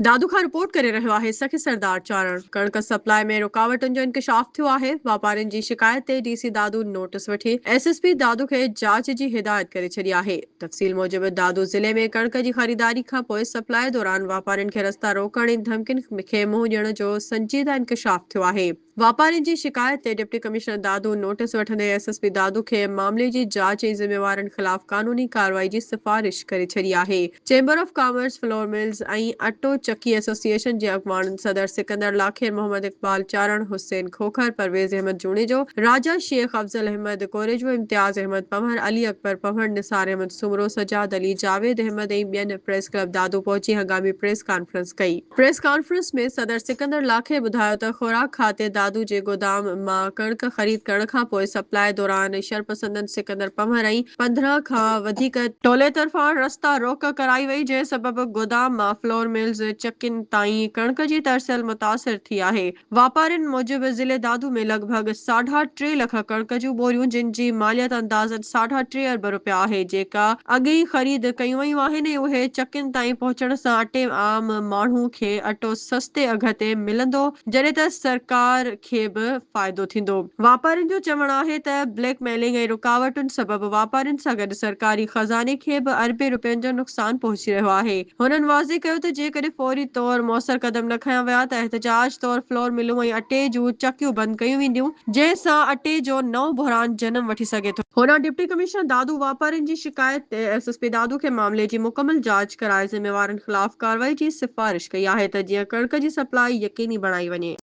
دادو کان رپورٽ ڪري رهيو آهي سخي سردار چارڻ. ڪڻڪ سپلاء ۾ رڪاوٽن جو انڪشاف ٿيو آهي، واپارين جي شڪايت تي ڊي سي دادو نوٽس وٺي ايس ايس پي دادو کي جاچ جي هدايت ڪري ڇڏي آهي. تفصيل موجب دادو ضلعي ۾ ڪڻڪ جي خريداري کانپوء سپلاء دوران واپارين کي رستا روڪڻ ۽ ڌمڪين کي منهن ڏيڻ جو سنجيده انڪشاف ٿيو آهي. واپارين جي شڪايت تي ڊپٽي ڪمشنر دادو نوٽيس وٺندي ايس ايس پي دادو کي معاملي جي جاچ ۽ ذميوارن خلاف قانوني ڪارروائي جي سفارش ڪري ڇڏي آهي. Chamber of commerce, flour mills ۽ اٽو چڪي ايسوسيئيشن جي اڳواڻن صدر سڪندر لاکير، محمد اقبال چارڻ، حسين کوکر، پرويز احمد جوڻيجو، راجا شيخ، افضل احمد ڪوريجو، امتياز احمد پنهور، علي اڪبر پنهور، نثار احمد سومرو، سجاد علي، جاويد احمد ۽ ٻين پريس ڪلب دادو پهچي هنگامي پريس ڪانفرنس ڪئي. پريس ڪانفرنس ۾ صدر سڪندر لاکي ٻڌايو ته خوراڪ کاتي دادو جي گودام مان ڪڻڪ خريد ڪرڻ کانپوء سپلاء دوران شرپسندن سڪندر پنهور ۽ 15 کان وڌيڪ ٽولي طرفان رستا روڪ ڪرائي وئي جنهن سبب گودام مان فلور ملز چڪين تائين ڪڻڪ جي ترسيل متاثر ٿي آهي. واپارين موجب ضلعي دادو ۾ لڳ ڀڳ ساڍا ٽي لک ڪڻڪ جون ٻوريون جن جي ماليت اندازن ساڍا ٽي ارب رپيا آهي جيڪا اڳ ئي خريد ڪيون ويون آهن ۽ اهي چڪين تائين پهچڻ سان اٽي عام ماڻهو کي اٽو سستي اگهه تي ملندو جڏهن ته سرڪار کي به فائدو ٿيندو. واپارين جو چوڻ آهي ته بليڪ ميلنگ ۽ رڪاوٽن سبب واپارين سان گڏ سرڪاري خزاني کي به اربين رپين جو نقصان پهچي رهيو آهي. هنن واضح ڪيو ته جيڪڏهن فوري طور موثر قدم نه کنيا ويا ته احتجاج طور فلور ملون ۽ اٽي جون چڪيون بند ڪيون وينديون، جنهن سان اٽي جو نئون بحران جنم وٺي سگهي ٿو. هوڏانهن ڊپٽي ڪمشنر دادو واپارين جي شڪايت تي ايس ايس پي دادو کي معاملي جي مڪمل جاچ ڪرائي ذميوارن خلاف ڪارروائي جي سفارش ڪئي آهي ته جيئن ڪڻڪ جي سپلائي يقيني بڻائي وڃي.